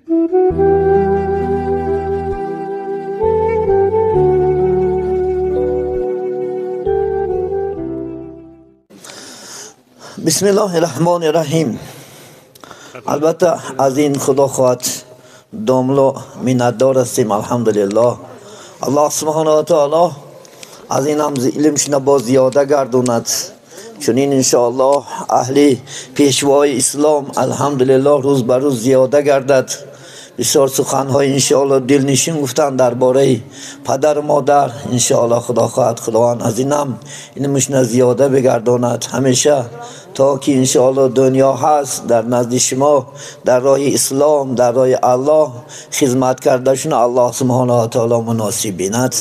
بسم الله الرحمن الرحیم. البته از این خدا خواهد داملا منتدار هستیم، الحمدلله. الله سبحانه و تعالی از این هم علمشون باز زیاده گردوند، چون این انشاءالله اهل پیشوای اسلام الحمدلله روز بر روز زیاده گردد. بسیار سخنهای انشاءالله دلنشین گفتن درباره پدر و مادر. انشاءالله خدا خواهد خداوند از اینم علمشون زیاده بگرداند همیشه، تا که انشاءالله دنیا هست در نزد شما در راه اسلام، در راه الله خدمت کردهشون الله سبحانه و تعالی مناسب بیند.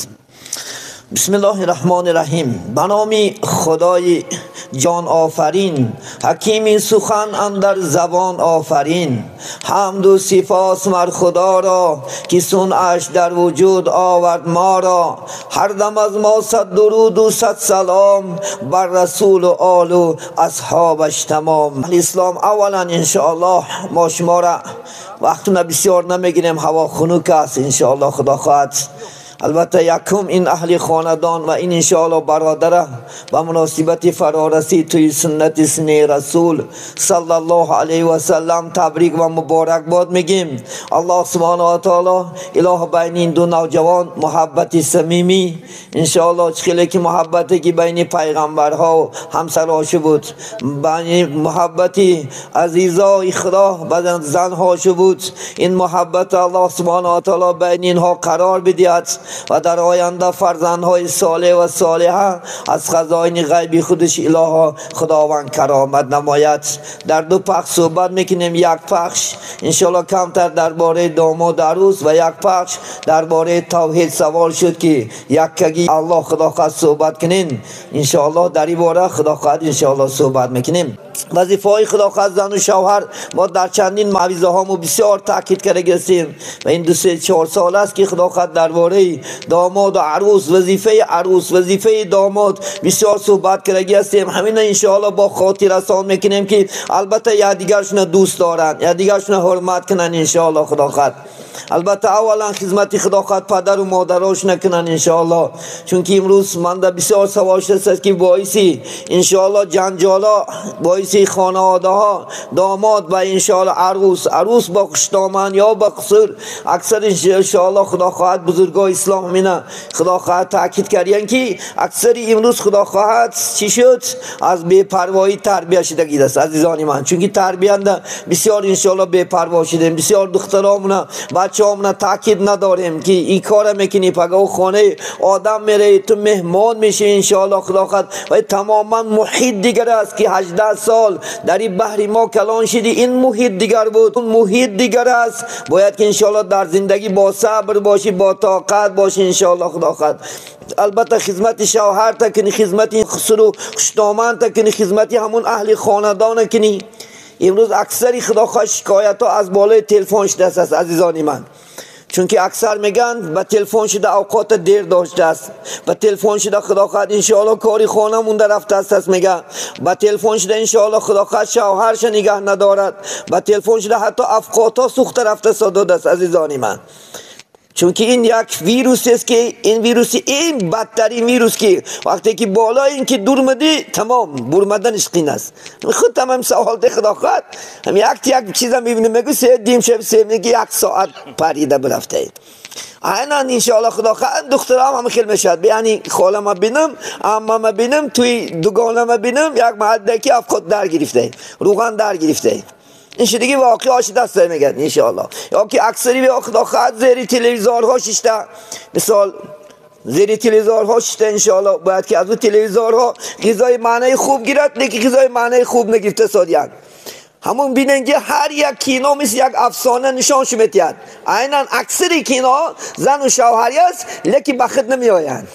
بسم الله الرحمن الرحیم. به نام خدای جان آفرین، حکیم سخن اندر زبان آفرین. حمد و سپاس مر خدا را که صنعش در وجود آورد ما را. هر دم از ما صد درود و صد سلام بر رسول و آل و اصحابش تمام. اسلام اولا انشاءالله ما شما را وقتون بسیار نمیگیریم، هوا خنک است انشاءالله خدا خواهد. البته یکم این اهل خاندان و این انشاءالله برادره به مناسبت فرارسی توی سنت سنی رسول صلی الله علیه و سلم تبریک و مبارک باد میگیم. الله سبحانه و تعالی اله بین این دو نوجوان محبت صمیمی انشاءالله، چخیلی که محبتی که بین پیغمبرها و همسرهاش بود، بین محبت عزیزای خدا بین زنهاش بود، این محبت الله سبحانه و تعالی بین اینها قرار بدهد و در آینده فرزندهای صالح و صالحه از خزاین غیبی خودش اله خداوند کرامت نماید. در دو پخش صحبت میکنیم، یک پخش انشالله کمتر درباره داماد عروس و یک پخش درباره توحید. سوال شد که یکگی الله خدا خواهد صحبت کنین، انشالله در این باره خدا خواهد انشالله صحبت میکنیم. وظیفه های خدا خواهد زن و شوهر ما در چندین موعظه هامو بسیار تاکید کرده هستیم و این 2 3 4 سال است که خدا خواهد درباره داماد و عروس، وظیفه عروس، وظیفه داماد بسیار صحبت کرده هستیم. همین انشاءالله با خاطر رسان میکنیم که البته یکدیگرشون دوست دارن، یکدیگرشون حرمت کنن انشاءالله خدا خواهد. البته اولا خدمت خدا خواهد پدر و مادرش نکنن انشاءالله، چون که امروز من در بسیار سوال شده است که باعثی انشاءالله جنجالا، باعثی خانواده ها داماد و انشاءالله عروس، عروس با خوشدامن یا با قصور، اکثر انشاءالله خدا خواهد بزرگای اسلام مینا خدا خواهد تاکید کردن که اکثر امروز خدا خواهد چی شد از بی‌پروایی تربیت شده است عزیزان من، چون که تربیت بسیار انشاءالله بی‌پروا شدیم، بسیار دخترامون بچه‌هامون تاکید نداریم که این کار میکنی پگاه خانه آدم میره تو مهمان میشی انشاءالله خدا خواهد و تماما محیط دیگر است که 18 سال در این بحر ما کلان شدی، این محیط دیگر بود، اون محیط دیگر است. باید که انشاءالله در زندگی با صبر باشی، با طاقت باشی انشاءالله خدا خواهد. البته خدمت شوهر تا کنی، خدمت خسر و خوشدامن تا کنی، خدمت همون اهل خاندان کنی. امروز اکثری خدا خواهد شکایت ها از بالای تلفن شده است عزیزان من، چون که اکثر میگن به تلفن شده اوقات دیر داشته است، به تلفن شده خدا خواهد انشاءالله کاری خانه مونده رفته است، میگن به تلفن شده انشاءالله خدا خواهد شوهرش نگه ندارد، به تلفن شده حتی افقات ها سوخته رفته داده است عزیزان من. چون که این یک ویروس است که این ویروس این بدترین ویروس که وقتی که بالا این که دور مدی تمام برمدنش قین است. خود تمام سوال ده خدا خواهد هم یک چیزم میبینم میگه سه دیم شب سه میگه یک ساعت پریده برفته. اینا انشاءالله خدا خواهد دخترام هم خیلی میشد، یعنی خالم بینم، عمم بینم، توی دوگانم بینم، یک محل که افقات در گرفته، روغن در گرفته. این دیگه واقعی هاش دست میگن انشاءالله. یا که اکثری به خدا خواهد زیر تلویزیون ششته، مثال زیر تلویزیون ها ششته انشاءالله باید که از اون تلویزیون ها غذای معنی خوب گیرد، نه که غذای معنی خوب نگرفته سادیان. همون بینن که هر یک کینا مثل یک افسانه نشان شمیتید. عینا اکثری کینا زن و شوهری است لکه بخت نمیآیند.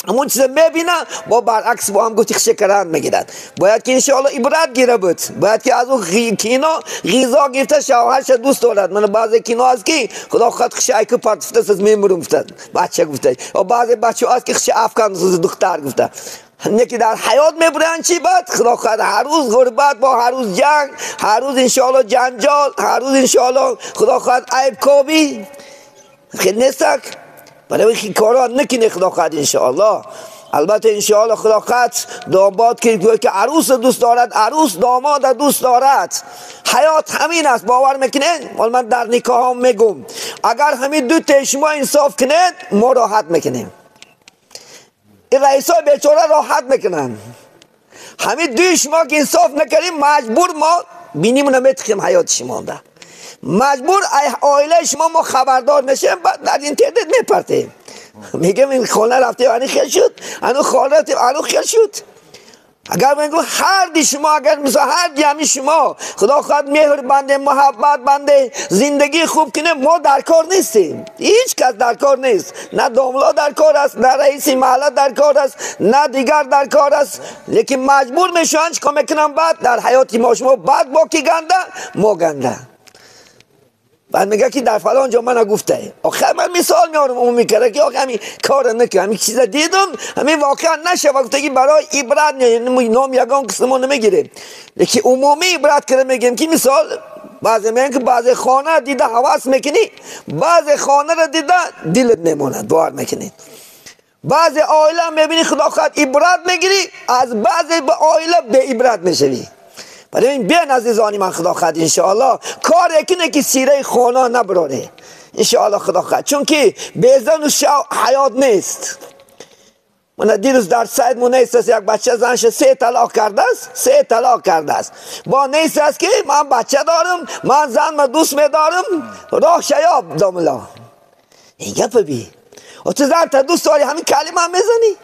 همون چیز میبینه با برعکس با هم گفتی شکران میگیرد. باید که انشاءالله عبرت گیره بود، باید که از اون کینا غذا گرفته شوهرش دوست دارد. من بعضی کینا هست که خدا خود خشایک پرتفته از میمرم گفته بچه گفته، و بعضی بچه هست که خش افکان دختر گفته. نه که در حیات میبرن چی بعد خدا خواهد هر روز غربت با هر روز جنگ، هر روز انشاءالله جنجال، هر روز انشاءالله خدا خواهد عیب کوبی خیلی نیستک. برای اینکه کارا نکنه خدا خواهد انشاءالله. البته انشاءالله خدا خواهد داماد که عروس دوست دارد، عروس داماد دوست دارد. حیات همین است، باور میکنین؟ من در نکاح هم میگم اگر همین دو تا شما انصاف کنید ما راحت میکنیم. این رئیس های بیچاره راحت میکنن. همین دوی شما که انصاف نکردیم مجبور ما بینیم نمیتخیم حیات شما ده. مجبور عائله شما ما خبردار میشیم، بعد در اینترنت میپرتیم میگم این خانه رفته انی خیل شد، انو خانه رفته انو خیل شد. اگر من گفتم هر دی شما، اگر مثلا هر دی همی شما خدا خواهد مهر بنده، محبت بنده، زندگی خوب کنه، ما در کار نیستیم. هیچ کس در کار نیست، نه داملا در کار است، نه رئیس محله در کار است، نه دیگر در کار است. لیکن مجبور میشن چیکار میکنن؟ بعد در حیات ما شما بعد با کی گنده، ما گنده. بعد میگه که در فلان جا من گفته. آخه من مثال میارم عمومی کرده که آخه همین کار نکردم، همین چیز دیدم، همین واقعا نشه وقتی که برای عبرت نام یگان قسم ما نمیگیریم، لیکن عمومی عبرت کرده میگیم که مثال بعضی میگن که بعضی خانه دیده هوس میکنی، بعضی خانه را دیده دلت میماند، باور میکنی. بعضی عائله میبینی خدا خواهد عبرت میگیری، از بعضی به عائله به عبرت میشوی. برای این بیان عزیزانی من خدا خواهد انشاءالله کار یکی که سیره خانه نبراره انشاءالله خدا خواهد، چون که به زن و شو حیات نیست. من دیروز در سید مون نیست است، یک بچه زنش 3 طلاق کرده است، 3 طلاق کرده است. با نیست است که من بچه دارم، من زن من دوست میدارم، راه شیاب داملا. این گپ بی و تو زن تا دوست داری همین کلمه هم میزنی،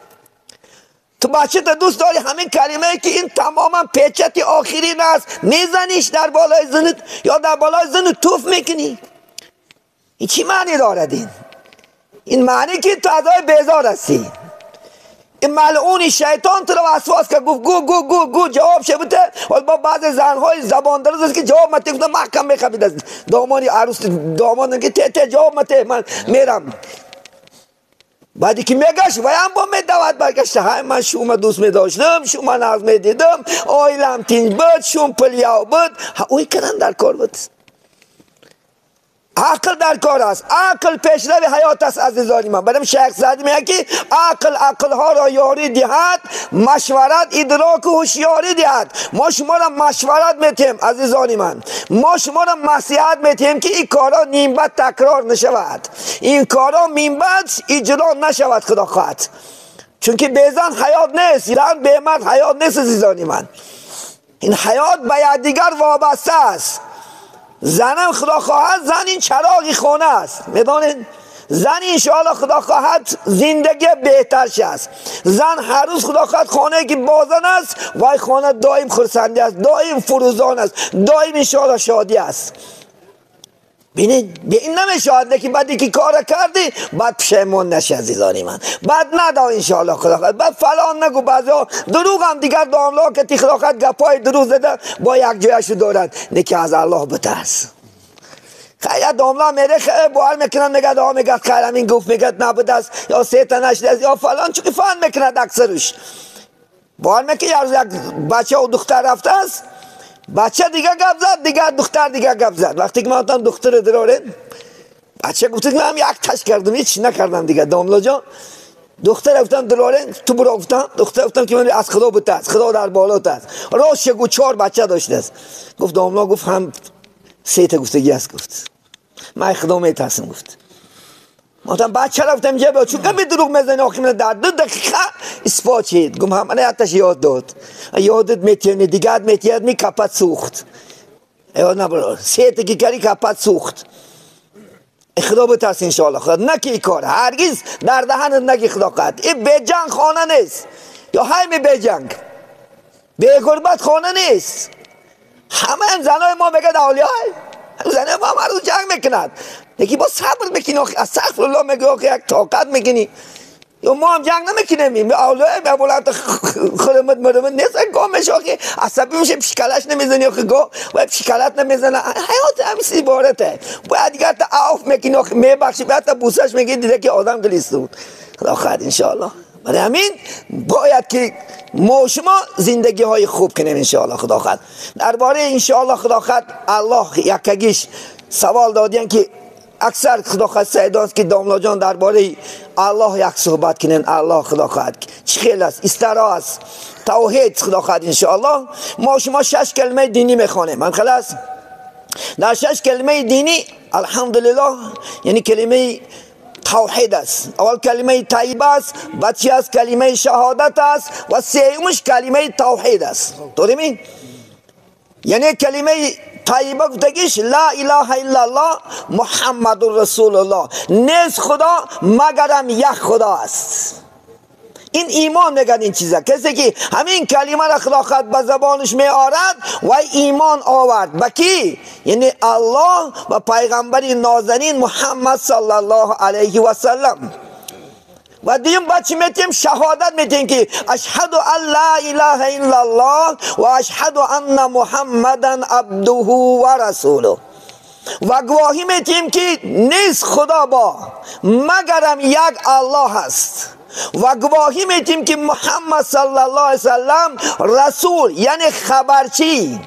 تو بچه تا دوست داری همین کلمه که این تماما پیچت آخرین است میزنیش در بالای زنت یا در بالای زنت توف میکنی. این چی معنی دارد؟ این معنی که تو ازای بیزار هستی. این ملعون شیطان تو رو وسواس کرد، گفت گو گو گو گو جواب شه بده. با بعض زنهای زبان دراز است که جواب مته، گفتم محکم میخوابید از دامانی عروس دامان که ته ته جواب مته من میرم. بعدی که میگشت و هم با میدود برگشته، های من شما دوست میداشتم، شما ناز میدیدم، آیلم تینج بود، شما پلیاو بود، اوی کردن در کار بود. عقل در کار است، عقل پیشرو حیات است عزیزان من. برام شیخ سعدی میگه که عقل عقلها را یاری دهد، مشورت ادراک و هوشیاری دهد. ما شما را مشورت میتیم عزیزان من، ما شما را نصیحت میتیم که این کارا نیم بعد تکرار نشود، این کارا نیم بعد اجرا نشود خدا خواهد، چون که بی زن حیات نیست، زن بی مرد حیات نیست عزیزان من. این حیات به یکدیگر وابسته است. زنم خدا خواهد زن این چراغی خانه است، میدانید؟ زن انشاءالله خدا خواهد زندگی بهتر است. زن هر روز خدا خواهد خانه که بازن است وای خانه دائم خرسندی است، دائم فروزان است، دائم انشاءالله شادی است. ببینید به این نمیشود که بعدی که کار کردی بعد پشیمان نشی عزیزانی من، بعد ندا انشاءالله خدا خواهد، بعد فلان نگو. بعضیا دروغ هم دیگر داملا که تی خدا خواهد گپای دروغ زده با یک جایشو دارد، نه که از الله بترس. خیلی داملا میره خیلی باور میکنن، میگه دعا میگه خیر همین گفت میگه نبود است یا سه تا نشده است یا فلان، چون که فن میکند اکثرش. باور میکنه یک بچه و دختر رفته است، بچه دیگه گپ زد، دیگه دختر دیگه گپ زد. وقتی که من گفتم دختر دراره، بچه گفت که من یک تش کردم هیچ نکردم دیگه داملا جان. دختر گفتم دراره تو برو، گفتم دختر گفتم که من از خدا بترس، خدا در بالات است. راست گفت 4 بچه داشته است. گفت داملا گفت هم 3 تا گفتگی است، گفت من خدا میترسم. گفت گفتم بچه رفتم اینجا بیا، چون که دروغ میزنی آخه من در 2 دقیقه اثبات شد. گفتم هم من آتش یاد داد، یادت میتونی دیگه میتونی می کپت سوخت، یاد نبر 3 تا کاری کپت سوخت. خدا بترس انشاءالله خدا نکی کار هرگز در دهن نگی خدا قد. این به جنگ خانه نیست یا همه به جنگ به غربت خانه نیست. همه هم زنای ما میگه اولیای زنای ما هر روز جنگ میکند، یکی با صبر میکنی، استغفر الله میگه یک طاقت میکنی. یا ما هم جنگ نمیکنیم، اولیای به بلند خودمت مردمت نیست، گاه میشه که عصبی میشه پیشکلش نمیزنی، آخه گاه و پیشکلت نمیزنه. حیات همین عبارته. باید دیگه تا عفو میکنی، میبخشی، بعد تا بوسش میگی دیده که آدم گلیست بود. خدا خیر انشاءالله. برای همین باید که ما شما زندگی های خوب کنیم انشاءالله خدا خواهد. درباره انشاءالله خدا خواهد الله یکگیش سوال دادین که اکثر خدا خواهد سیدان که داملا جان درباره الله یک صحبت کنین. الله خدا خواهد چی خیل است، استرا است، توحید خدا خواهد انشاءالله. ما شما 6 کلمه دینی میخوانیم. من خلاص در 6 کلمه دینی الحمدلله، یعنی کلمه توحید است، اول کلمه طیبه است، بعد چی است؟ کلمه شهادت است و سیومش کلمه توحید است. درست؟ یعنی کلمه طیبه گفتگیش لا اله الا الله محمد رسول الله، نیست خدا مگرم یک خدا است. این ایمان میگن این چیزا. کسی که همین کلمه را خدا خود به زبانش می آرد و ایمان آورد به کی؟ یعنی الله و پیغمبر نازنین محمد صلی الله علیه و سلم. و دیم با چی میتیم؟ شهادت میتیم که اشهد ان لا اله الا الله و اشهد ان محمدا عبده و رسوله. و گواهی میتیم که نیست خدا با مگرم یک الله است. و گواهی میتیم که محمد صلی الله علیه وسلم رسول یعنی خبرچی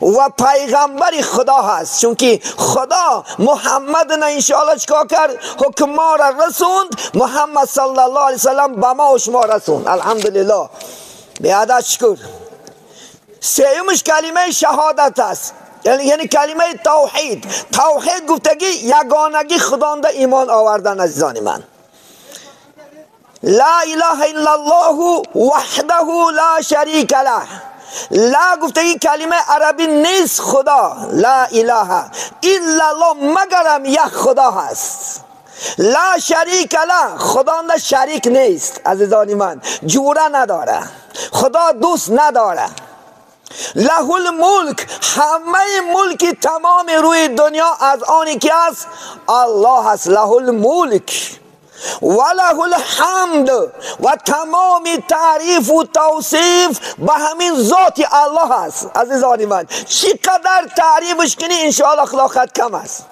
و پیغمبر خدا هست. چون که خدا محمد نه انشاءالله چکار کرد؟ حکم ما را رسوند. محمد صلی الله علیه وسلم به ما و شما رسوند. الحمدلله، بیادت شکر. سیومش کلمه شهادت است، یعنی کلمه توحید. توحید گفتگی یگانگی خداوند ایمان آوردن عزیزان من. لا اله الا الله وحده لا شریک له. لا گفته این کلمه عربی نیست خدا، لا اله الا الله مگرم یک خدا هست. لا شریک له، خدا نه شریک نیست عزیزان من، جوره نداره، خدا دوست نداره. له الملک، همه ملک تمام روی دنیا از آنی که است الله است. له الملک و له الحمد، و تمام تعریف و توصیف به همین ذات الله است. عزیزان من چقدر تعریفش کنی انشاءالله خلاقت کم است.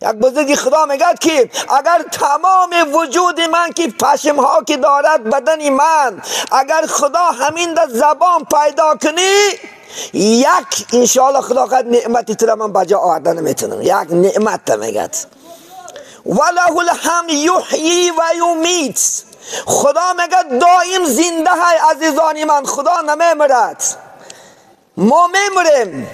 یک بزرگی خدا میگه که اگر تمام وجود من که پشم ها که دارد بدن من، اگر خدا همین در زبان پیدا کنی یک انشاءالله خدا نعمتی تر من بجا آوردن نمیتونم. یک نعمت میگه و له الحمد یحیی و یمیت. خدا میگه دائم زنده های عزیزان من، خدا نمیمیرد. ما میمیریم،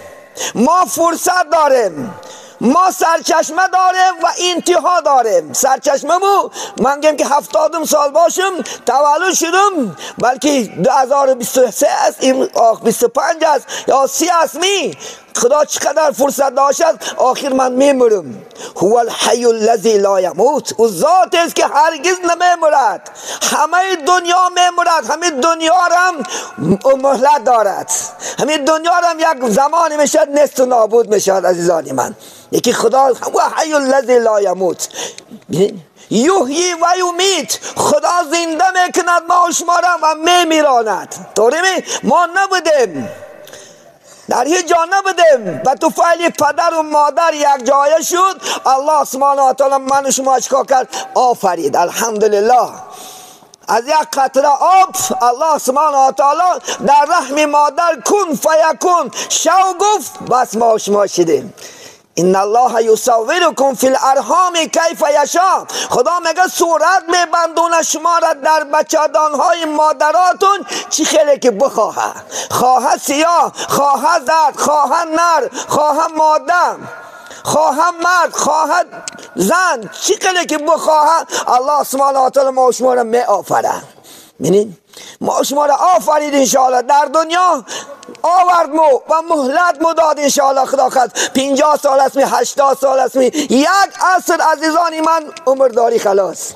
ما فرصت داریم، ما سرچشمه داریم و انتها داریم. سرچشمه مو من گم که 70 سال باشم تولد شدم، بلکه 2023 است، 25 است یا 30 است. می خدا چقدر فرصت داشت، آخر من میمرم. هو الحی الذی لا یموت، او ذات است که هرگز نمیمرد. همه دنیا میمرد، همه دنیا هم مهلت دارد، همه دنیا هم یک زمانی میشد نیست و نابود میشد عزیزان من. یکی خدا هو حی الذی لا یموت یحیی و یمیت، خدا زنده میکند ما و شما را و میمیراند. طوری ما نبودیم، در هیچ جا نبودیم، به طفیل پدر و مادر یک جایه شد. الله سبحانه و تعالی من و شما چیکار کرد؟ آفرید. الحمدلله از یک قطره آب الله سبحانه و تعالی در رحم مادر کن فیکون شو گفت، بس ما و شما شدیم. ان الله یصورکم فی الارحام کیف یشاء. خدا میگه صورت میبندونه شما را در بچه‌دانهای مادراتون چی خیلی که بخواهه، خواه سیاه، خواه زرد، خواه نر، خواه ماده، خواه مرد، خواه زن، چی خیلی که بخواهه الله سبحانه و تعالی ما شما را می آفره. ببینید ما شما را آفرید انشاءالله، در دنیا آورد مو و مهلت مو داد انشاءالله. خدا خواست 50 سال است می، 80 سال است می، یک عصر عزیزان من عمر داری خلاص.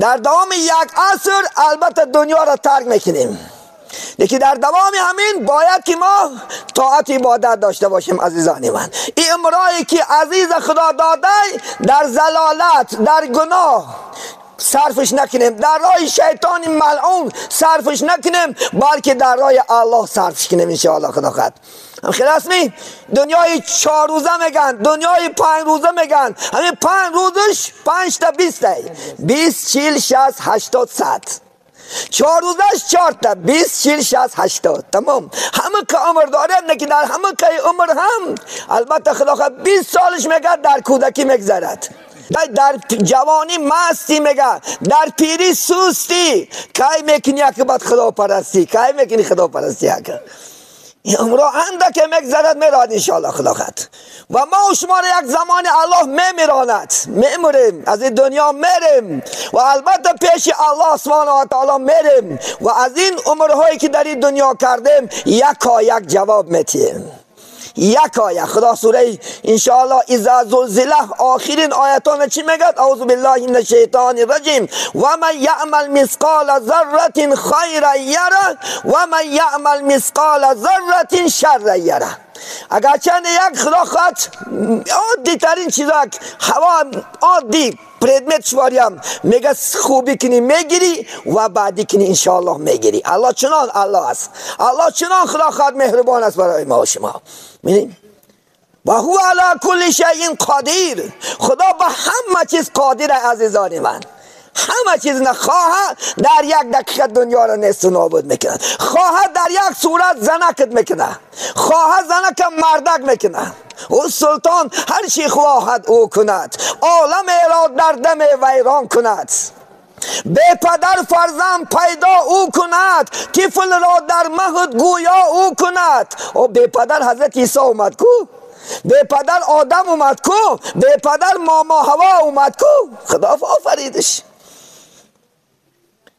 در دوام یک عصر البته دنیا را ترک میکنیم، لیکن در دوام همین باید که ما طاعت عبادت داشته باشیم عزیزان من. این امرایی که عزیز خدا داده در ضلالت، در گناه صرفش نکنیم، در راه شیطان ملعون صرفش نکنیم، بلکه در راه الله صرفش کنیم انشاءالله خدا خواهد. خلاص می دنیای 4 روزه میگن، دنیای 5 روزه میگن. همین 5 روزش 5 تا 20 تا 20 40 60 80 100. 4 روزش 4 تا 20 40 60 80. تمام. همه که عمر داره نه که در همه که عمر هم البته خدا 20 سالش میگه در کودکی میگذرد، در جوانی مستی میگه، در پیری سستی. کی میکنی که بعد خدا پرستی؟ کی میکنی خدا پرستی؟ این عمر اندک میگذرد میراد انشاءالله خدا خد. و ما و شما را یک زمان الله میمیراند، میمریم، از این دنیا میریم و البته پیش الله سبحانه و تعالی میریم و از این عمرهایی که در این دنیا کردیم یکا یک جواب میتیم. یکا یک. خدا سوره انشاءالله اذا زلزله آخرین آیتان چی میگه؟ اعوذ بالله من الشیطان الرجیم و من یعمل مثقال ذره خیرا یره و من یعمل مثقال ذره شرا یره. اگر چند یک خدا خواهد عادی ترین چیزا، هوا عادی предмет شواریم میگه خوبی کنی میگیری و بعدی کنی انشاءالله میگیری. الله چنان الله است، الله چنان خدا خواهد مهربان است برای ما و شما. می‌بینی؟ و هو علی کل شیء قدیر. خدا به همه چیز قادر عزیزان من. همه چیز نخواهد در یک دقیقه دنیا را نیست و نابود میکنه، خواهد در یک صورت زنکت میکنه، خواهد زنک مردک میکنه. او سلطان هر چی خواهد او کند، عالم را در دم ویران کند. به پدر فرزند پیدا او کند، طفل را در مهد گویا او کند. او به پدر حضرت عیسی اومد کو، به پدر آدم اومد کو، به پدر ماما هوا اومد کو. خدا آفریدش.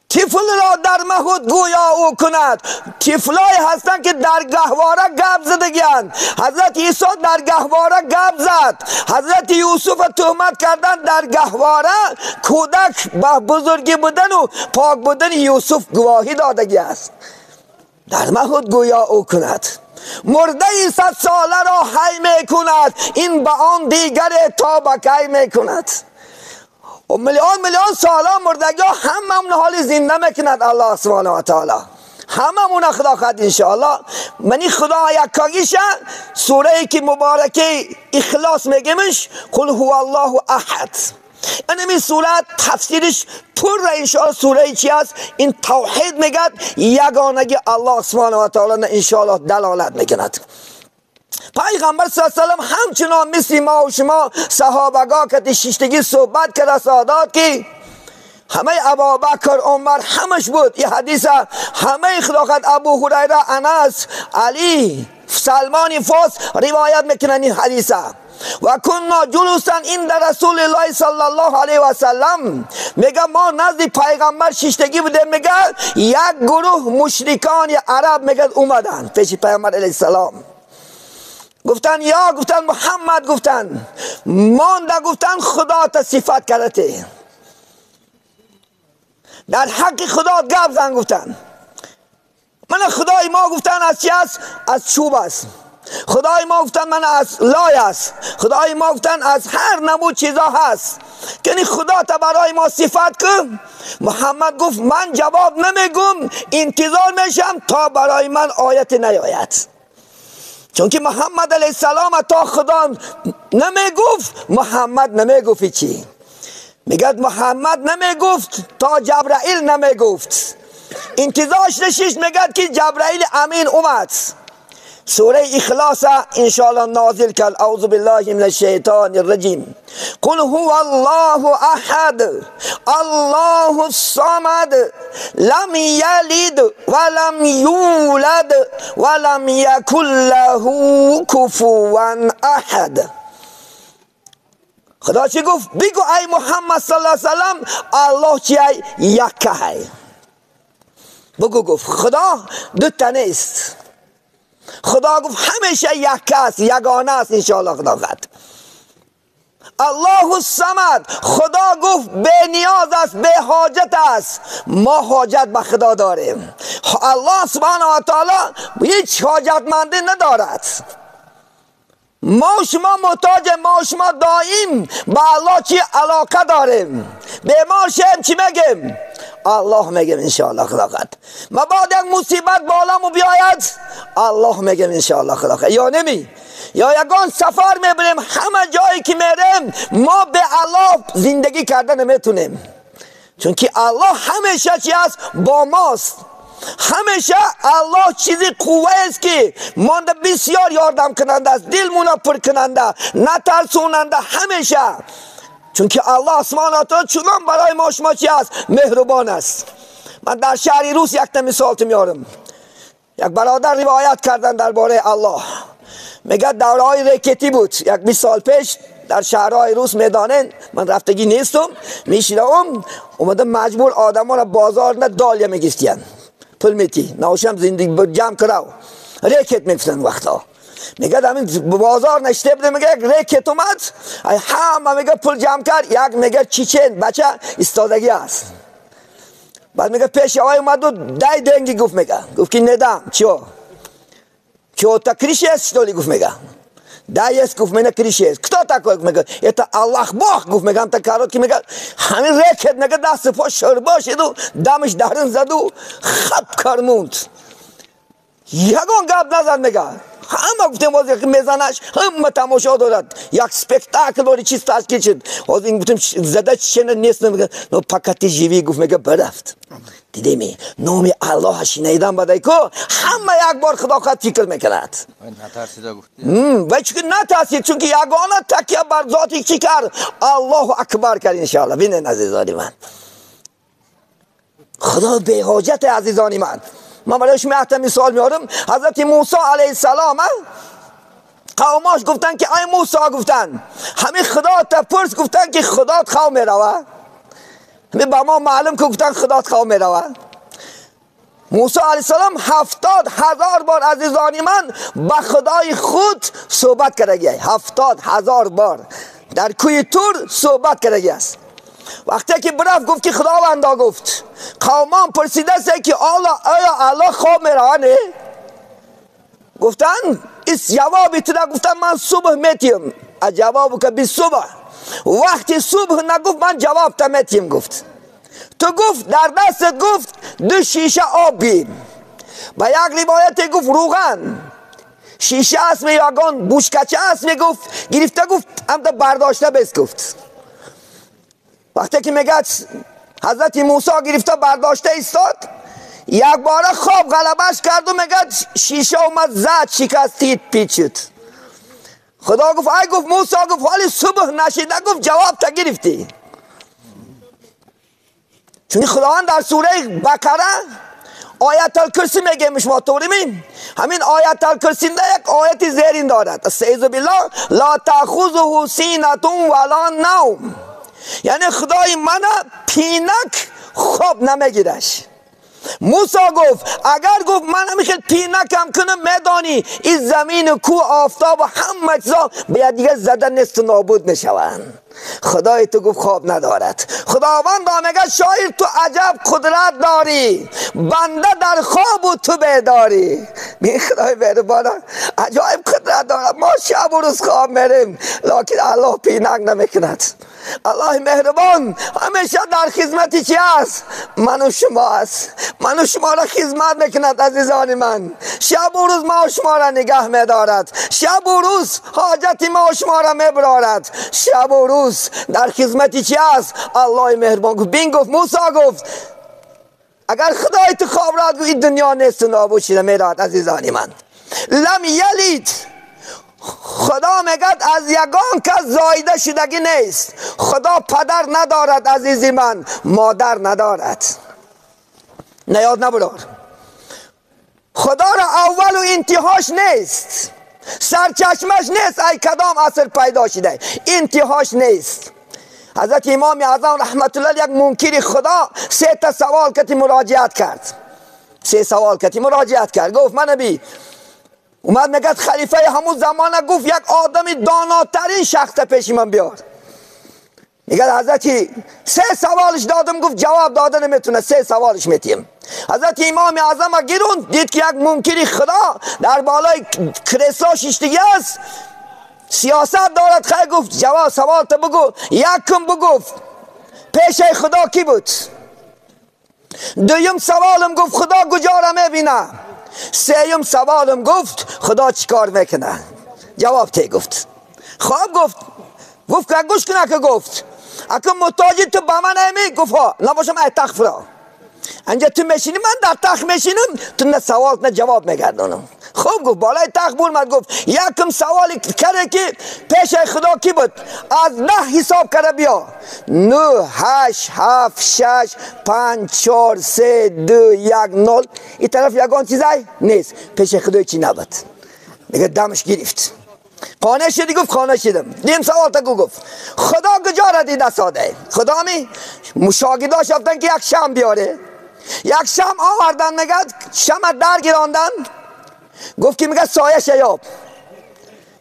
طفل را در مهد گویا او کند. طفلای هستند که در گهواره گپ زدگیان. حضرت عیسی در گهواره گپ زد، حضرت یوسف تهمت کردن در گهواره. کودک به بزرگی بودن و پاک بودن یوسف گواهی دادگی است. در مهد گویا او کند. مرده 100 ساله را حی می کند، این به آن دیگر تا به کی می کند. و میلیون میلیون سالا مردگی ها همه حال زنده میکند الله سبحانه و تعالی. همه مون خدا خواهد انشاءالله. منی خدا یکاگیشه سوره که مبارکه اخلاص میگیمش، قل هو الله احد. این سوره تفسیرش پر انشاءالله سوره چی است؟ این توحید میگد، یگانگی الله سبحانه و تعالی انشاءالله دلالت میکند. پیغمبر صلی الله علیه و سلم همچنان مثل ما و شما صحابگاه که شیشتگی صحبت کرده سادات که همه ابابکر عمر همش بود. این حدیث همه خلافت ابو هریره، انس، علی، سلمان فارس روایت میکنن این حدیث. و کنا جلوسا عند رسول الله صلی الله علیه و سلم، میگه ما نزد پیغمبر شیشتگی بوده. میگه یک گروه مشرکان عرب میگه اومدن پیش پیغمبر علیه السلام، گفتن یا گفتن محمد، گفتن مانده، گفتن خدا تا صفت کرده در حق خدا گپ زن. گفتن من خدای ما گفتن از چی است؟ از چوب است. خدای ما گفتن من از لای است. خدای ما گفتن از هر نمود چیزا هست. که خدا تا برای ما صفت کن. محمد گفت من جواب نمیگم، انتظار میشم تا برای من آیت نیاید. چون که محمد علیه السلام تا خدا نمیگفت، محمد نمیگفت چی؟ میگد محمد نمیگفت تا جبرائیل نمیگفت. انتظارش نشیش، میگد که جبرائیل امین اومد. سوره اخلاص انشاءالله نازل کرد. اعوذ بالله من الشیطان الرجیم. قل هو الله احد الله الصمد لم یلد ولم یولد ولم یکن له کفوا احد. خدا چی گفت؟ بگو ای محمد صلی الله علیه وسلم الله چی ای؟ یکه ای. بگو گفت خدا دو تا نیست. خدا گفت همیشه یک است، یگانه است انشاءالله خدا خد. الله الصمد، خدا گفت به نیاز است، به حاجت است. ما حاجت به خدا داریم. الله سبحانه و تعالی هیچ حاجتمندی ندارد. ما شما محتاج، ما شما دائم به الله چی علاقه داریم. بیمار شیم چی میگیم؟ الله میگم انشاءالله خدا خواهد. مبادا یک مصیبت بالامو بیاید، الله میگم انشاءالله خدا خواهد. یا نمی یا یگان سفر میبریم، همه جایی که میریم ما به الله زندگی کردن نمیتونیم، چون که الله همیشه چی است؟ با ماست. همیشه الله چیزی قوه است که مانده بسیار یاردم کننده است، دلمون پر کننده، نترسوننده همیشه، چون که الله سبحانه و تعالی چنان برای ما شما چی است؟ مهربان است. من در شهر روس یک تا مثال میارم. یک برادر روایت کردن درباره الله، میگه دورهای رکتی بود، یک 20 سال پیش در شهرهای روس میدانن، من رفتگی نیستم، میشیدم اومده مجبور آدم ها را بازار نه دالیا میگفتین، پول میتی نوشم زندگی جمع کراو رکت میگفتن وقتا. میگه همین بازار نشته بوده، میگه یک رکت اومد، همه میگه پول جمع کرد، یک میگه چیچن بچه ایستادگی است. بعد میگه پیش آقای اومد و دای دنگی گفت، میگه گفت که ندم چیو چیو تا کریش است شدولی، گفت میگه да есть، گفت من کریش است. кто такой؟ میگه это الله Бог. گفت میگم تا کارو که میگه همین رکت، میگه دست پا شربا شد و دمش درن زد و خب کرموند، یگان گپ نزد. میگه همه گفتیم باز یک میزنش، همه تماشا دارد، یک سپکتاکل داری چیز تشکیل شد. باز این گفتیم زده چنه نیست، میگه نو پاکتی جیوی، گفت میگه برفت. دیدی نام الله شنیدن بدای کو همه یک بار خدا خود فکر میکند. نترسیده گفت. و چون نترسید، چون که یگانه تکیه بر ذاتی چی کرد؟ الله اکبر کرد انشاءالله. ببینید عزیزان من، خدا به حاجت عزیزان من. من برای شما حتی مثال میارم. حضرت موسی علیه السلام قوماش گفتن که ای موسی، گفتن همین خدا تا پرس، گفتن که خدات خواه میروه. همین با ما معلوم که گفتن خدات خواه میروه. موسی علیه السلام 70,000 بار عزیزان من با خدای خود صحبت کرده، 70,000 بار در کوی تور صحبت کرده است. وقتی که برفت گفت که خداوندا، گفت قومان پرسیده است که آیا الله خواب میروه؟ نه. گفتن اس جوابی تو گفتن من صبح میتیم. از جواب که بی صبح، وقتی صبح نگفت من جواب تا میتیم. گفت تو گفت در دستت گفت 2 شیشه آب بین. با یک روایت گفت روغن شیشه است میگن بوشکچه است، میگفت گرفته، گفت هم تا برداشته بس. گفت وقتی که میگه حضرت موسی گرفته برداشته ایستاد، یک باره خواب غلبش کرد و میگه شیشه اومد زد شکستید پیچید. خدا گفت ای، گفت موسی، گفت حالی صبح نشیده، گفت جواب تا گرفتی. چون خداوند در سوره بقره آیت الکرسی میگه، شما طوری همین آیت الکرسی یک آیت زیرین دارد، استعیذ بالله لا تأخذه سینة ولا نوم، یعنی خدای من پینک خواب نمیگیرش. موسی گفت اگر گفت من همیشه پینکم کنم، میدانی این زمین و کوه آفتاب و همه چیزا به دیگه زده نیست و نابود میشوند. خدای تو گفت خواب ندارد. خداوند میگه شاعر تو عجب قدرت داری، بنده در خواب و تو بیداری. بی خدای مهربان عجایب قدرت دارد. ما شب و روز خواب میریم، لکن الله پینک نمیکند. الله مهربان همیشه در خدمت چی است؟ من و شما است. من و شما را خدمت میکند عزیزان من. شب و روز ما و شما را نگه میدارد، شب و روز حاجت ما و شما را میبرارد، شب و روز در خدمت چی است؟ الله مهربان. گفت بین، گفت موسی، گفت اگر خدای تو خواب را این دنیا نیست و نابود شده میراد. عزیزان من لم یلید، خدا میگه از یگان کس زایده شدگی نیست. خدا پدر ندارد عزیزی من، مادر ندارد. نیاد نبرار، خدا را اول و انتهاش نیست، سرچشمش نیست، ای کدام اصل پیدا شده، انتهاش نیست. حضرت امام اعظم رحمت الله یک منکر خدا 3 تا سوال کتی مراجعت کرد، 3 سوال کتی مراجعت کرد. گفت من نبی اومد میگه خلیفه همون زمانه، گفت یک آدم داناترین شخص پیش من بیار. میگه حضرتی 3 سوالش دادم، گفت جواب داده نمیتونه، 3 سوالش میتیم. حضرت امام اعظم گیرون دید که یک منکر خدا در بالای کریسا شیشتگی است، سیاست دارد. خیلی گفت جواب سوال تو بگو. یکم بگفت پیش خدا کی بود؟ دویم سوالم گفت خدا کجا را میبینه. سوم سوالم گفت خدا چیکار میکنه. جواب تی گفت. خواب گفت، گفت که گوش کنه که گفت اگه محتاجی تو با من نمی؟ گفت ها، نباشم ای تخت فرا اینجا تو میشینی، من در تخت میشینم، تو نه سوال نه جواب میگردانم. خب گفت بالای تخت برمد، گفت یکم سوالی کرده که پیش خدا کی بود؟ از 9 حساب کرده بیا، 9 8 7 6 5 4 3 2 1 0. این طرف یگان چیزای نیست، پیش خدا چی نبود. میگه دمش گرفت. قانع شدی؟ گفت قانع شدم. دیم سوال تا گفت خدا کجا را دیده ساده؟ خدا می مشاهداش رفتن که یک شم بیاره، یک شم آوردن، میگه شم در گیراندن، گفت که میگه سایه شیاب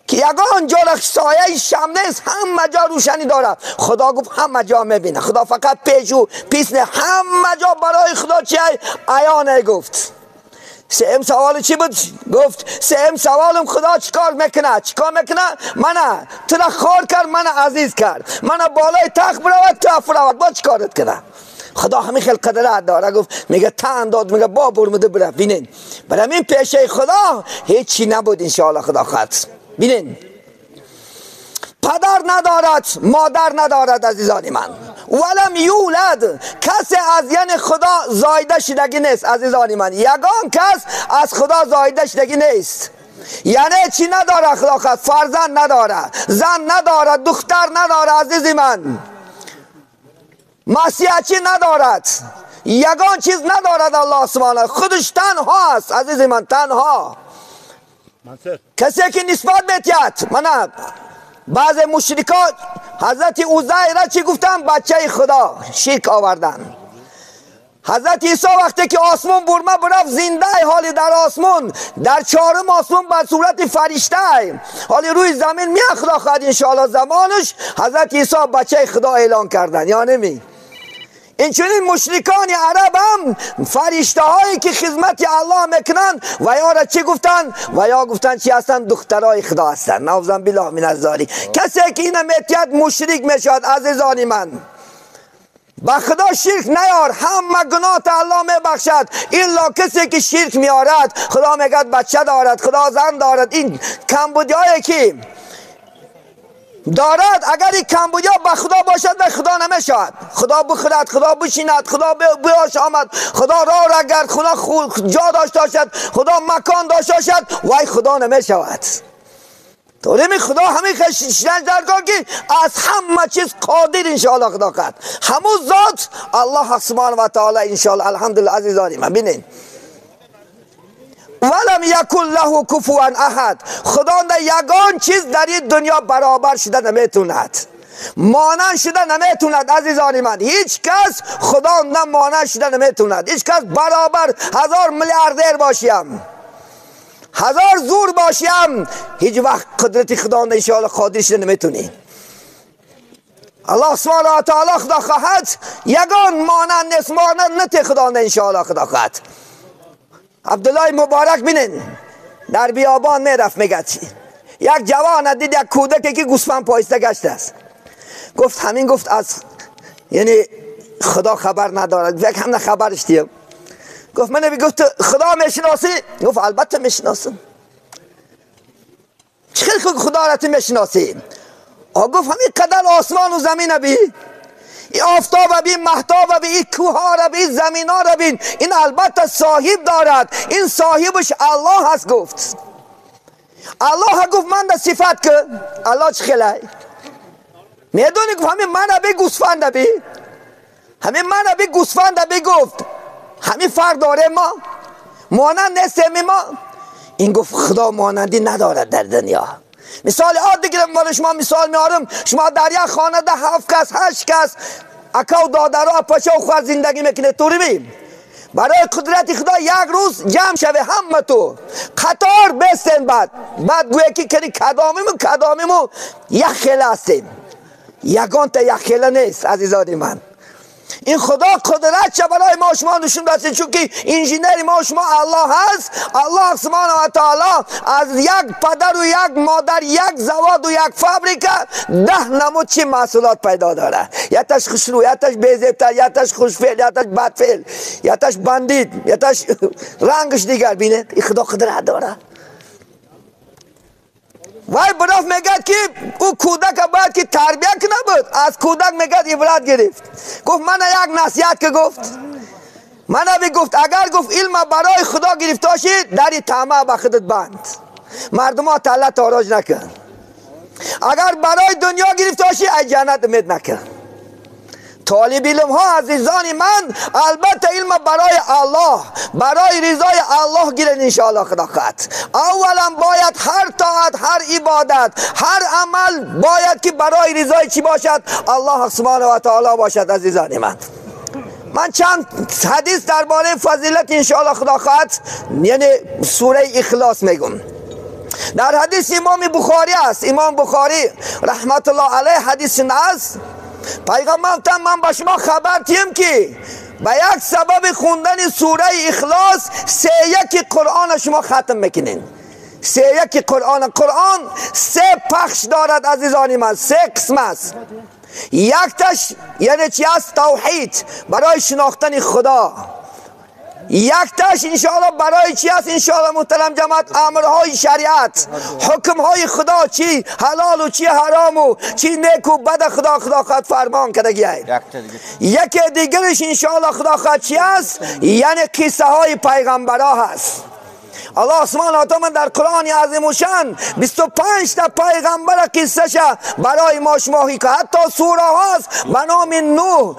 که یگان جا سایه شم نیست، همه جا روشنی داره. خدا گفت همه جا میبینه، خدا فقط پیش و پیس نه، همه جا برای خدا چیه؟ عیانه. گفت سوم سوال چی بود؟ گفت سوم سوالم خدا چیکار میکنه؟ چیکار میکنه؟ منه تو را خار کرد، منه عزیز کرد، منه بالای تخت برود تو افرود، با چیکارت کنه؟ خدا همین خیلی قدرت داره. گفت میگه تن داد، میگه با برمده بره. بینین برای این پیشه خدا هیچی نبود انشاءالله خدا خواهد. بینین پدر ندارد، مادر ندارد عزیزان من، ولم یولد، کسی از یعنی خدا زایده شدگی نیست عزیزان من، یگان کس از خدا زایده شدگی نیست. یعنی چی نداره خدا خواهد؟ فرزند نداره، زن نداره، دختر نداره عزیزی من، مسیحچی ندارد، یگان چیز ندارد. الله سبحانه خودش تنها است عزیز من، تنها. کسی که نسبت میتید من بعض مشرکان حضرت عزیر را چی گفتن؟ بچه خدا، شرک آوردن. حضرت عیسی وقتی که آسمون برمه برفت زنده حالی در آسمون، در چهارم آسمون به صورت فرشته حالی روی زمین می خدا خواهد انشاءالله زمانش حضرت عیسی بچه خدا اعلان کردن. یا نمی این چنین مشرکان عرب هم فرشته هایی که خدمت الله میکنن و یا را چی گفتن؟ و یا گفتن چی هستن؟ دخترای خدا هستن. نعوذ بالله من الذالک. کسی که اینو میتید مشرک میشد عزیزان من. با خدا شرک نیار، همه گناه الله میبخشد الا کسی که شرک میارد. خدا میگه بچه دارد، خدا زن دارد، این کمبودی هایی که دارد اگر این کمبودی ها با خدا باشد به خدا نمیشود. خدا بخورد، خدا بشیند، خدا بیاشامد، خدا راه را گرد، خدا جا داشته باشد، خدا مکان داشته باشد، وای خدا نمیشود. طوری خدا همین خشنج درگاه که از همه چیز قادر انشاءالله خدا قد همون ذات الله سبحانه و تعالی انشاءالله. الحمدلله عزیزانی من بینین ولم یکن له کفوا احد، خدا یگان چیز در این دنیا برابر شده نمیتوند، مانند شده نمیتوند عزیزان من. هیچ کس خدا نه مانند شده نمیتوند، هیچ کس برابر هزار میلیاردر باشیم، هزار زور باشیم، هیچ وقت قدرت خدا انشاءالله قادر شده نمیتونی. الله سبحانه و تعالی خدا خواهد یگان مانند نیست، مانند نتی خدا انشاءالله خدا خواهد. عبدالله مبارک بینین در بیابان میرفت، میگه یک جوان دید یک کودکی که گوسفند پایسته گشته است، گفت همین، گفت از یعنی خدا خبر ندارد، یک هم خبرش دیم. گفت من گفت خدا میشناسی؟ گفت البته میشناسم. چه خدا را تو میشناسی؟ گفت همین قدر آسمان و زمین بی، این آفتاب بین، مهتاب بین، این کوه را بین، زمین ها را بین، این البته صاحب دارد، این صاحبش الله هست. گفت الله، گفت من ده صفت که الله چه خیلی میدونی؟ گفت همین من بی گوسفند بی، همین من بی گوسفند بی. گفت همین فرق داره، ما مانند نیستیم ما. این گفت خدا مانندی ندارد در دنیا. مثال عادی گیرم برای شما مثال میارم، شما در یک خانه ده 7 کس 8 کس اکا و دادرها پاچه و خواهر زندگی میکنه، طوری بیم برای قدرت خدا یک روز جمع شوه همه تو قطار بستن، بعد گویه که کنی کدامیمو یک خیله هستیم، یگان تا یک خیله نیست عزیزان من. این خدا قدرت چه برای ما شما نشون داده، چون که انجینر ما شما الله هست. الله سبحانه و تعالی از یک پدر و یک مادر، یک زواد و یک فابریکه 10 نمود چی محصولات پیدا داره. یتش خوشرو، یتش بیزبتر، یتش خوشفعل، یتش بدفعل، یتش بندید، یتش رنگش دیگر. بینید این خدا قدرت داره. وای براف میگه که او کودک باید که تربیت کنه بود، از کودک میگه عبرت گرفت. گفت من یک نصیحت که گفت من گفت اگر گفت علم برای خدا گرفته شی در طمع به خودت بند، مردم ها تله تاراج نکن. اگر برای دنیا گرفته شی از جنت امید نکن. طالب علم ها عزیزان من، البته علم برای الله، برای رضای الله گیرن انشاءالله خدا خواهد. اولا باید هر طاعت، هر عبادت، هر عمل باید که برای رضای چی باشد؟ الله سبحانه و تعالی باشد. عزیزان من، من چند حدیث درباره فضیلت انشاءالله خدا خواهد یعنی سوره اخلاص میگم. در حدیث امام بخاری است، امام بخاری رحمت الله علیه حدیث است، پیغمبر گفتن من با شما خبر تیم که به یک سبب خوندن سوره اخلاص 3 قرآن شما ختم میکنین. 3 قرآن، قرآن 3 پخش دارد عزیزان من، 3 قسم است. یک تاش یعنی چی است؟ توحید، برای شناختن خدا. یک تاش انشاءالله برای چی است؟ انشاءالله محترم جماعت امرهای شریعت، حکمهای خدا، چی حلال و چی حرام و چی نیک و بد خدا خدا خواهد فرمان کرده. یکی دیگرش انشاءالله خدا خواهد چی است؟ یعنی قصه های پیغمبرها هست. الله سبحانه و تعالی در قرآن عظیم الشان 25 تا پیغمبر قصه برای ما شما که حتی سوره هاست به نام نوح،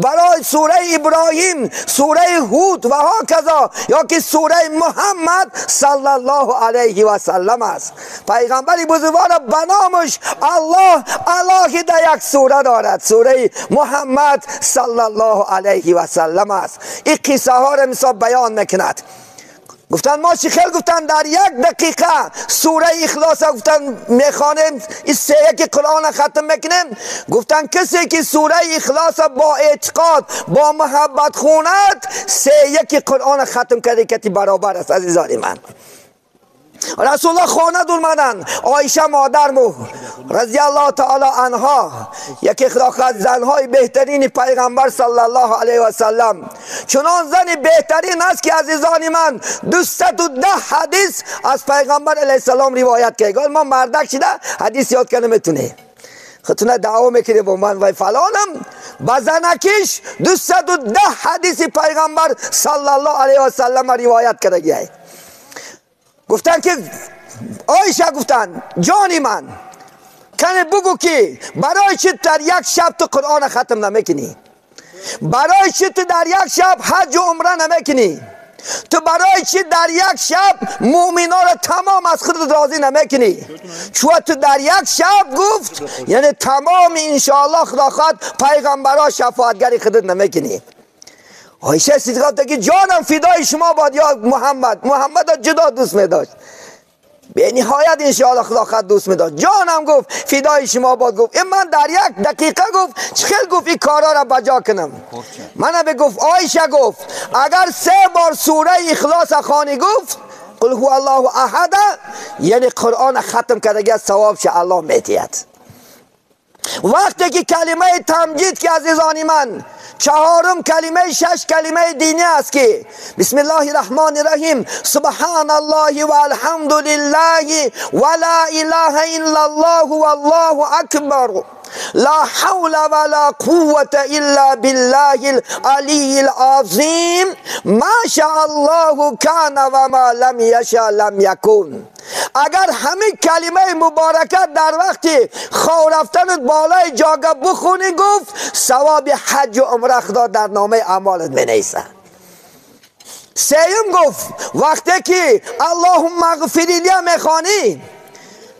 برای سوره ابراهیم، سوره هود و هکذا، یا که سوره محمد صلی الله علیه و سلم است. پیغمبر بزرگوار به نامش الله الله در یک سوره دارد، سوره محمد صلی الله علیه و سلم است. این قصه ها را مثال بیان میکند. گفتن ما چی خیلی گفتن در یک دقیقه سوره اخلاص گفتن میخوانیم، این 3 قرآن ختم میکنیم. گفتن کسی که سوره اخلاص با اعتقاد با محبت خوند 3 قرآن ختم کرده کتی برابر است. عزیزان من، رسول الله خانه دور مدن، عایشه مادرمو رضی الله تعالی عنها، یکی از زنهای بهترین پیغمبر صلی الله علیه و سلم، چنان زن بهترین است که عزیزان من 210 حدیث از پیغمبر علیه السلام روایت کرد. ما مردک شده حدیث یاد کنه میتونه، خودتونه دعوا میکنه با من و فلانم، با زنکیش 210 حدیث پیغمبر صلی الله علیه و سلم روایت کرده. گفتن که عایشه گفتن جانی من کنه بگو که برای چی در یک شب تو قرآن ختم نمیکنی؟ برای چی تو در یک شب حج و عمره نمیکنی؟ تو برای چی در یک شب مؤمنا را تمام از خودت راضی نمیکنی؟ چون تو در یک شب گفت یعنی تمام انشاءالله خدا خواهد پیغمبرا شفاعتگری خودت نمیکنی. عایشه صدیقه گفت که جانم فدای شما باد یا محمد. محمد را جدا دوست می داشت، به نهایت انشاءالله خدا خود دوست می داشت. جانم گفت فدای شما باد. گفت این من در یک دقیقه گفت چخیل گفت این کارا را بجا کنم. من به گفت عایشه گفت اگر 3 بار سوره اخلاص خوانی گفت قل هو الله احد، یعنی قرآن ختم کرده ثواب شه الله میدهد. وقتی که کلمه تمجید که عزیزان من 4 کلمه 6 کلمه دینی است که بسم الله الرحمن الرحیم سبحان الله و الحمد لله و لا اله الا الله والله اکبر لا حول ولا قوة الا بالله العلی العظیم ما شاء الله کان و ما لم یشاء لم یکن. اگر همین کلمه مبارکه در وقتی خواب رفتنت بالای جاگه بخونی گفت ثواب حج و عمره خدا در نامه اعمالت می نویسه. سیوم گفت وقتی که اللهم اغفر لی میخوانی،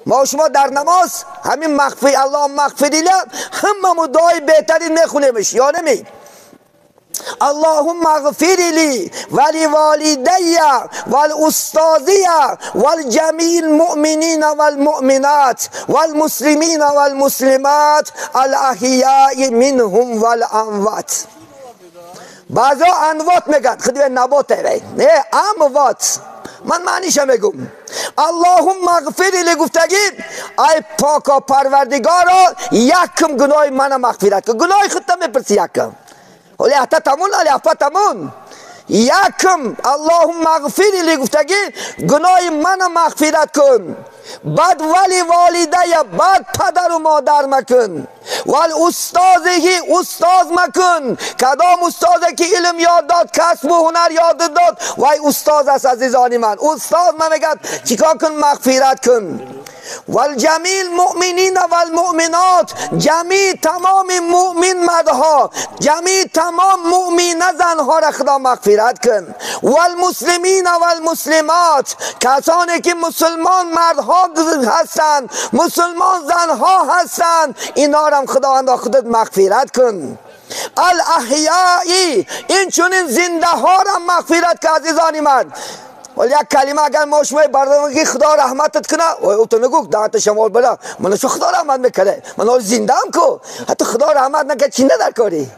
ما شما در نماز همین مغفر اللهم اغفر لی همه دعای بهترین میخونیمش یا نمی؟ اللهم اغفر لي ولوالدي والاستاذي والجميع المؤمنين والمؤمنات والمسلمين والمسلمات الاحياء منهم والاموات. بعضا انوات میگن خودی نبات نه اموات. من معنیش میگم. اللهم اغفر لی گفتگی ای پاکا پروردگارا یکم گناه من مغفرت کن. گناه خودت میپرسی یکم، ولی حتی تمون ولی حتی تمون یکم اللهم اغفر لی گفتگی گناه من مغفرت کن. بعد ولی والده، بعد پدر و مادر مکن، ولی استاذی استاذ مکن. کدام استاذی که علم یاد داد، کسب و هنر یاد داد، وای استاذ است عزیزان من. استاذ من میگه چیکار کن؟ مغفرت کن. والجمیع المؤمنین والمؤمنات، جمیع تمام مؤمن مردها، جمیع تمام مؤمن زنها را خدا مغفرت کن. والمسلمین والمسلمات، کسانی که مسلمان مردها هستند، مسلمان زنها هستند، اینا را خداوند خودت مغفرت کن. الاحیائی، این چنین زنده ها را مغفرت کن عزیزان من. ولی یک کلمه اگر ما شما بردارم که خدا رحمتت کنه، او تو نگو دهت شمال بلا من شو خدا رحمت میکنه، من حال زنده هم کو، حتی خدا رحمت نکنه چی در کاری؟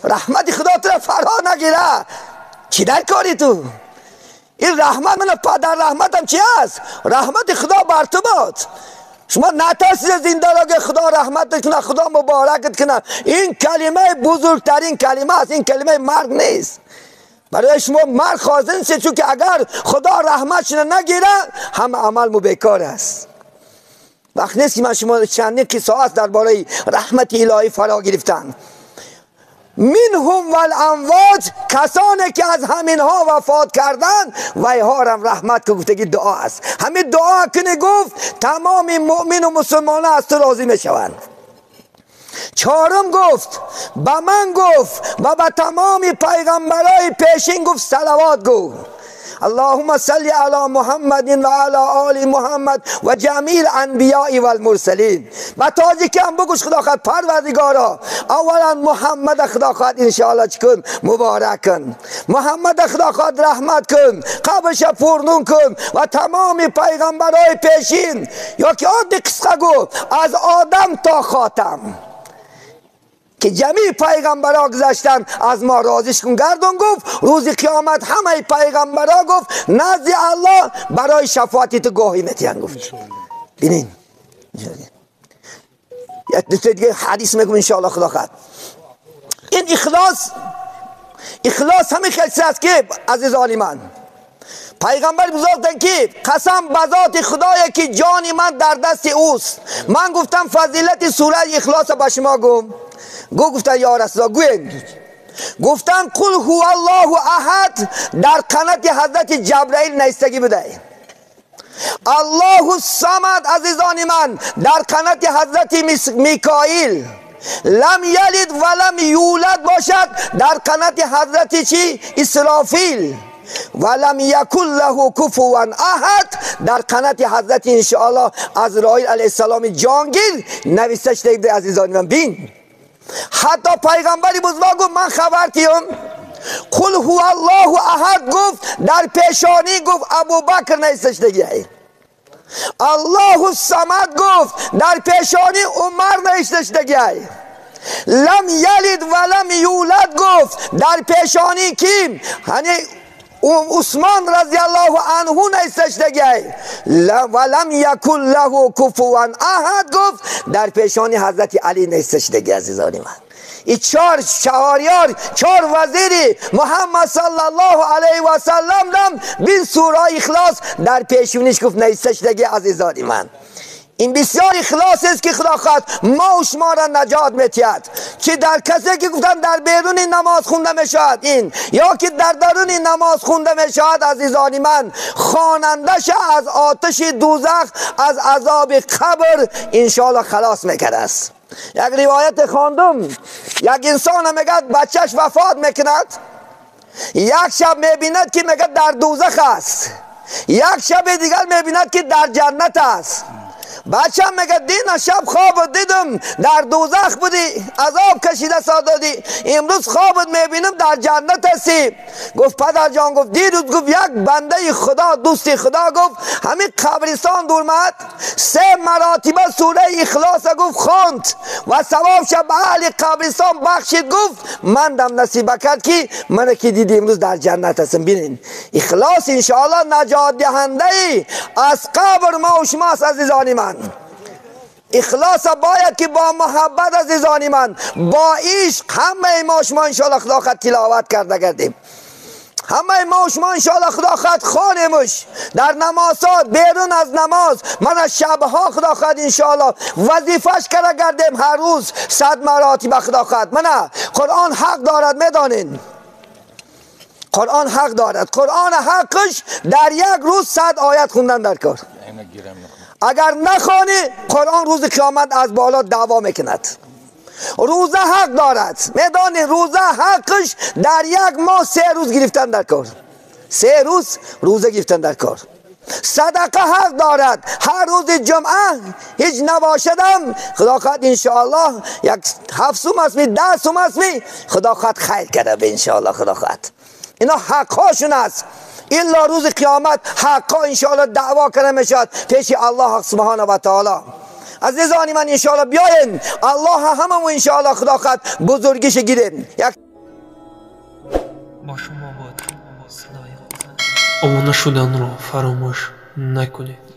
رحمت خدا تو فرا نگیره چی در کاری تو؟ این رحمت من پدر رحمتم چی است؟ رحمت خدا بر تو باد. شما نترسید زنده را که خدا رحمتت کنه، خدا مبارکت کنه. این کلمه بزرگترین کلمه است، این کلمه مرگ نیست. برای شما مرگ خازن نیست، چون که اگر خدا رحمتش نگیره هم عمل مو بیکار است. وقت نیست که من شما چندین قصه است درباره رحمت الهی فرا گرفتن. منهم والاموات، کسانی که از همینها وفات کردن ویها را رحمت که گفتگی دعا است. همین دعا کنه گفت تمام مؤمن و مسلمان از تو راضی میشوند. چهارم گفت به من گفت و به تمام پیغمبرای پیشین گفت صلوات گو. اللهم صل علی محمد و علی آل محمد و جمیع الانبیاء والمرسلین. و تاجیکی هم بگوش خدا خواهد پروردگارا اولا محمد خدا خواهد انشاءالله چکن مبارک کن، محمد خدا خواهد رحمت کن، قبرش پرنون کن و تمام پیغمبرای پیشین، یا که عادی قصه گو از آدم تا خاتم که جمیع پیغمبرها گذشتن از ما راضیش کن گردون. گفت روز قیامت همه پیغمبرها گفت نزد الله برای شفاعت تو گواهی میتین. گفت ببینین یک دیگه حدیث میگم انشاءالله خدا خواهد. این اخلاص، اخلاص همین خیلی است که عزیزان من پیغمبر بزرگتن که قسم به ذات خدای که جان من در دست اوست. من گفتم فضیلت سوره اخلاص به شما گم. گفتن یا رسول الله گوین. گفتن قل هو الله احد در قنات حضرت جبرائیل نیستگی بوده. الله الصمد عزیزان من در قنات حضرت میکائیل. لم یلد ولم یولد باشد در قنات حضرت چی؟ اسرافیل. ولم یکن له کفوا احد در قنات حضرت انشاءالله عزرائیل علیه السلام جانگیر نوشته شده عزیزان من. بین حتی پیغمبری بزرگ گفت من خبر تیم قل هو الله احد گفت در پیشانی گفت ابوبکر نیستش دیگه. الله الصمد گفت در پیشانی عمر نیستش دیگه. لم یلد ولم یولد گفت در پیشانی کیم؟ یعنی عثمان رضی الله عنه نیستش دیگه. ولم یکن له کفوا احد گفت در پیشانی حضرت علی نیستش دیگه. عزیزان من این چهار شهریار، چهار وزیری محمد صلی الله علیه و سلم دم بین سوره اخلاص در پیشونیش گفت نیستش دیگه. عزیزان من این بسیار اخلاص است که خدا خواهد ما و شما را نجات می‌دهد. که در کسی که گفتن در بیرون نماز خونده میشود این یا که در درون نماز خونده میشود عزیزان من خوانندش از آتش دوزخ از عذاب قبر انشاءالله خلاص میکرده است. یک روایت خواندم، یک انسان میگه بچهش وفات میکند، یک شب میبیند که میگه در دوزخ است، یک شب دیگر میبیند که در جنت است. بچم میگه دین شب خواب دیدم در دوزخ بودی، عذاب کشیده سادادی، امروز خوابت میبینم در جنت هستی. گفت پدر جان، گفت دیروز گفت یک بنده خدا، دوستی خدا، گفت همین قبرستان دورمد 3 مراتبه سوره اخلاص گفت خواند و ثواب شب اهل قبرستان بخشید. گفت من دم نصیب کرد که من که دیدی امروز در جنت هستم. ببینین اخلاص انشاءالله نجات دهنده ای از قبر ما و شماست عزیزان من. اخلاص باید که با محبت عزیزان من، با عشق همه ما شما انشاءالله خدا خط تلاوت کرده گردیم، همه ما شما انشاءالله خدا خط خانیمش در نمازات، بیرون از نماز، من از شبها خدا خط انشاءالله وظیفش کرده گردیم، هر روز 100 مراتب خدا خط. من قرآن حق دارد، میدانین قرآن حق دارد، قرآن حقش در یک روز 100 آیت خوندن در کار. اگر نخوانی قرآن روز قیامت از بالا دعوا میکند. روزه حق دارد، میدانی روزه حقش در یک ماه 3 روز گرفتن در کار، 3 روز روزه گرفتن در کار. صدقه حق دارد، هر روز جمعه هیچ نباشدم خدا خواهد انشاءالله یک 7 سوم است می 10 سوم است می خدا خواهد خیر کرده به انشاءالله خدا خواهد. اینا حق هاشون است. الا روز قیامت حقا انشاءالله دعوا کرده میشد پیش الله سبحانه و تعالی. عزیزان من انشاءالله بیاین الله هممون انشاءالله خدا خواهد بزرگیش گیریم. یک با شما بود. обуна шуданро фаромӯш накунед.